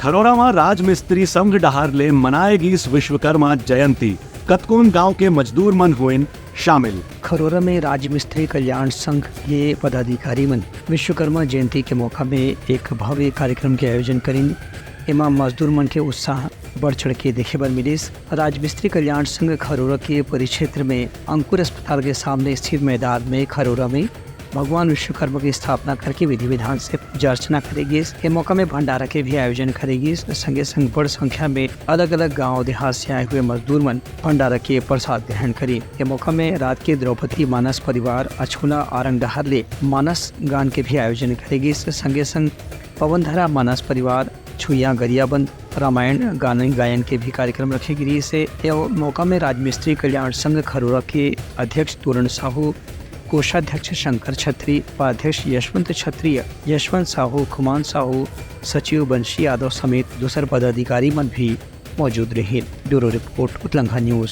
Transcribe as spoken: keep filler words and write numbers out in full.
खरोरा म राजमिस्त्री संघ डहार ले मनाए गीस विश्वकर्मा जयंती। कतकोन गांव के मजदूर मन होइन शामिल। खरोरा में राजमिस्त्री कल्याण संघ के पदाधिकारी मन विश्वकर्मा जयंती के मौका में एक भव्य कार्यक्रम के आयोजन करिन। एमा मजदूर मन के उत्साह बढ़ चढ़ के देखे बर मिलिस। राजमिस्त्री कल्याण संघ खरोरा के परिक्षेत्र में अंकुर अस्पताल के सामने स्थित मैदान में खरोरा में भगवान विश्वकर्मा की स्थापना करके विधि विधान से पूजा अर्चना करे गिस। ए मौका में भंडारा के भी आयोजन करे गिस। संगे संग बड़ संख्या में अलग-अलग गांव देहात से आए हुए मजदूर मन भंडारा के प्रसाद ग्रहण करिन। ए मौका में रात के द्रौपदी मानस परिवार अछुला आरंग डहार ले मानस गान के भी आयोजन करे गिस। संगे संग पवनधरा मानस परिवार छुइया गरियाबंद रामायण गान गायन के भी कार्यक्रम रखे गिस हे। ए मौका में राजमिस्त्री कल्याण संघ खरोरा के अध्यक्ष तोरण साहू, कोषाध्यक्ष शंकर छत्री, उपाध्यक्ष यशवंत छत्रिय, यशवंत साहू, खुमान साहू, सचिव बंशी यादव समेत दूसर पदाधिकारी मन भी मौजूद रहिन। Bureau report, Utlangha news.